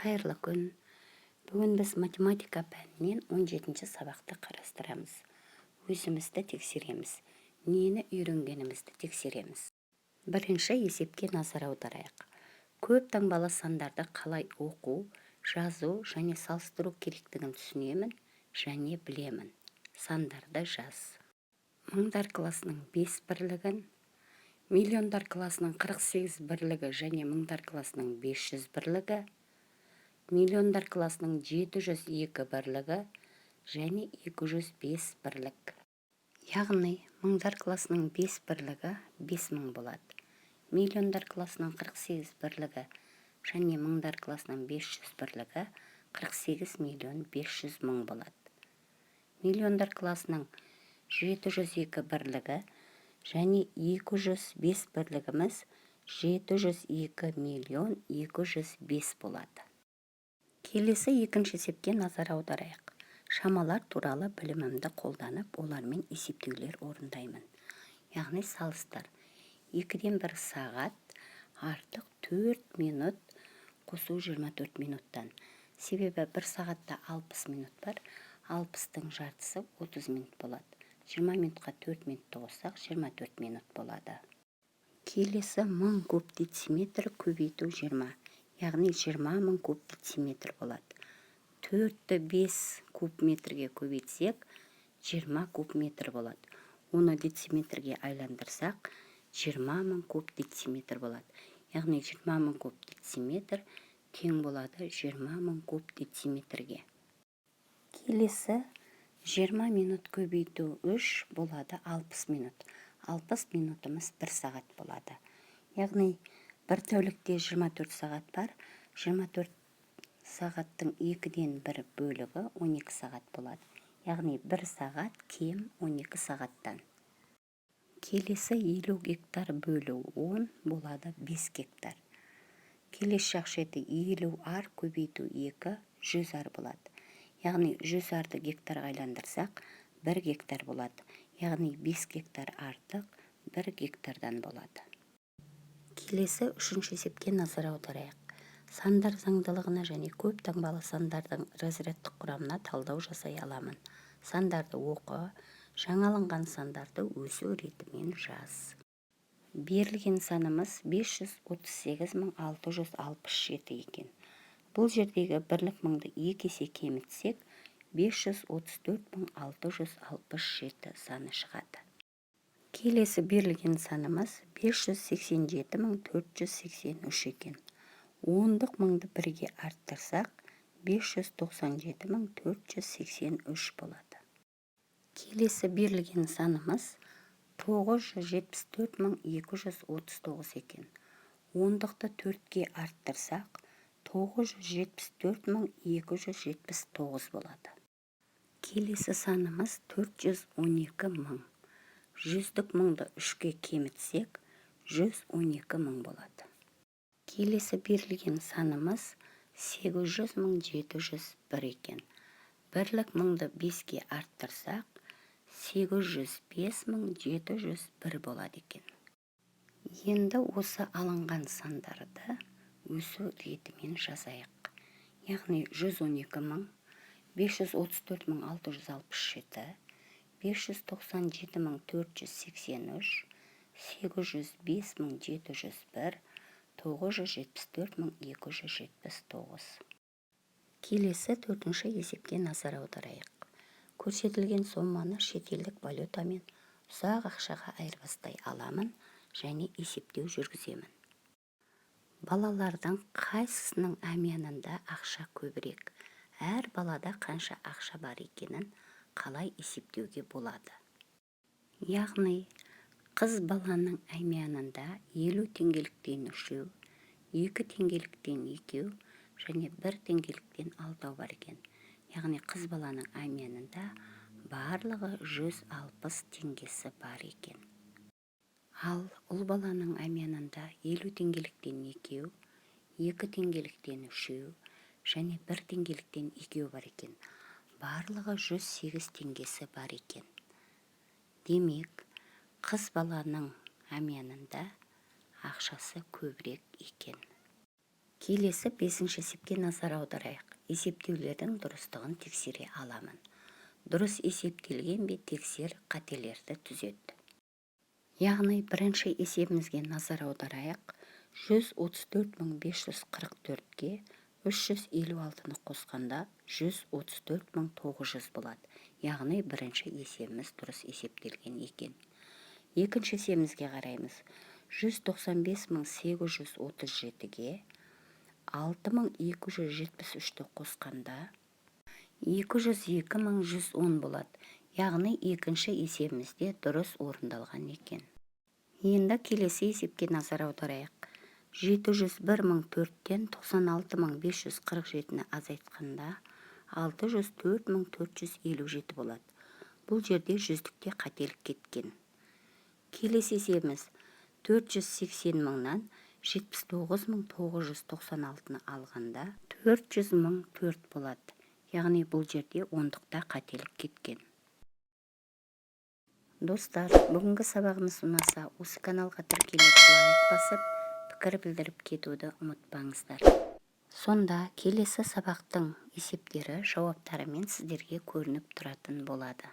Қайырлы күн! Бүгін біз математика пәнінен 17-ші сабақты қарастырамыз. Өзімізді тексереміз, нені үйренгенімізді тексереміз. Бірінші есепке назар аударайық. Көп таңбалы сандарды қалай оқу, жазу және салыстыру керектігін түсінемін және білемін. Сандарды жаз. Мыңдар класының 5 бірлігін, миллиондар класының 48 бірлігі және мыңдар класының 500 бірлігі, миллиондар класының 702 бірлігі және 205 бірлік. Яғни мыңдар класының 5 бірлігі 5000 болады. Миллиондар класының 48 бірлігі және мыңдар класының 500 бірлігі 48 миллион 500 мың болады. Миллиондар класының 702 бірлігі және 205 бірлігіміз 702 миллион 205 болады. Келесі екінші есепке назар аударайық. Шамалар туралы білімімді қолданып, олармен есептеулер орындаймын. Яғни салыстыр. 2-ден 1 сағат артық 4 минут қосу 24 минуттан. Себебі 1 сағатта 60 минут бар, 60-тың жартысы 30 минут болады. 20 минутқа 4 минутты қоссақ, 24 минут болады. Келесі 1000 куб дециметр көбейту 20, яғни 20 мың куб дециметр болады. 4-ті 5 куб метрге көбейтсек, 20 куб метр болады. Оны дециметрге айландырсақ, 20 мың куб дециметр болады. Яғни 20 мың куб дециметр тең болады 20 мың куб дециметрге. Келесі 20 минут көбейту 3 болады 60 минут. 60 минутымыз 1 сағат болады. Яғни бір тәулікте 24 сағат бар. 24 сағаттың 1/2 бөлігі 12 сағат болады. Яғни 1 сағат кем 12 сағаттан. Келесі 50 гектар бөлу 10 болады 5 гектар. Келесі жақ шеті 50 ар көбейту 2 100 ар болады. Яғни 100 арды гектарға айландырсақ, 1 гектар болады. Яғни 5 гектар артық 1 гектардан болады. Келесі үшінші есепке назар аударайық. Сандар заңдылығына және көп таңбалы сандардың разрядтық құрамына талдау жасай аламын. Сандарды оқы, жаңаланған сандарды өсу ретімен жаз. Берілген санымыз 538 667 екен. Бұл жердегі бірлік мыңды 2 есе кемітсек, 534 667 саны шығады. Келесі берілген санымыз 587 483 екен. Ондық мыңды бірге арттырсақ, 597 483 болады. Келесі берілген санымыз 974 239 екен. Ондықты төртке арттырсақ, 974 279 болады. Келесі санымыз 412 000. Жүздік мыңды үшке кемітсек, 112 000 болады. Келесі берілген санымыз 800 701 екен. Бірлік мыңды беске арттырсақ, 805 701 болады екен. Енді осы алынған сандарды өсу ретімен жазайық. Яғни 112 000, 534 667, 597 483, 805 701, 974 279. Келесі төртінші есепке назар аударайық. Көрсетілген соманы шетелдік валютамен ұсақ ақшаға айырбастай аламын және есептеу жүргіземін. Балалардың қайсысының әмиянында ақша көбірек? Әр балада қанша ақша бар екенін қалай есептеуге болады? Яғни қыз баланың әмиянында 50 теңгеліктен үшеу, 2 теңгеліктен екеу және 1 теңгеліктен алтау бар екен. Яғни қыз баланың әмиянында барлығы 160 теңгесі бар екен. Ал ұл баланың әмиянында 50 теңгеліктен екеу, 2 теңгеліктен үшеу және 1 теңгеліктен екеу бар екен. Барлығы 108 теңгесі бар екен. Демек, қыз баланың әмиянында ақшасы көбірек екен. Келесі бесінші есепке назар аударайық. Есептеулердің дұрыстығын тексере аламын. Дұрыс есептелген бе, тексер, қателерді түзет. Яғни бірінші есебімізге назар аударайық. 134 544-ке 356-ны қосқанда, 134 900 болады. Яғни бірінші есебіміз дұрыс есептелген екен. Екінші есебімізге қараймыз. 195 837-ге 6273-ті қосқанда, 202 110 болады. Яғни екінші есебіміз де дұрыс орындалған екен. Енді келесі есепке назар аударайық. 701 004-тен 96 547-ні азайтқанда, 604 457 болады. Бұл жерде жүздікте қателік кеткен. Келесі есебіміз: 480 000-нан 79 996-ны алғанда, 400 004 болады. Яғни бұл жерде ондықта қателік кеткен. Достар, бүгінгі сабағымыз ұнаса, осы каналға тіркеліп, лайк басып, пікір білдіріп кетуді ұмытпаңыздар. Сонда келесі сабақтың есептері жауаптарымен сіздерге көрініп тұратын болады.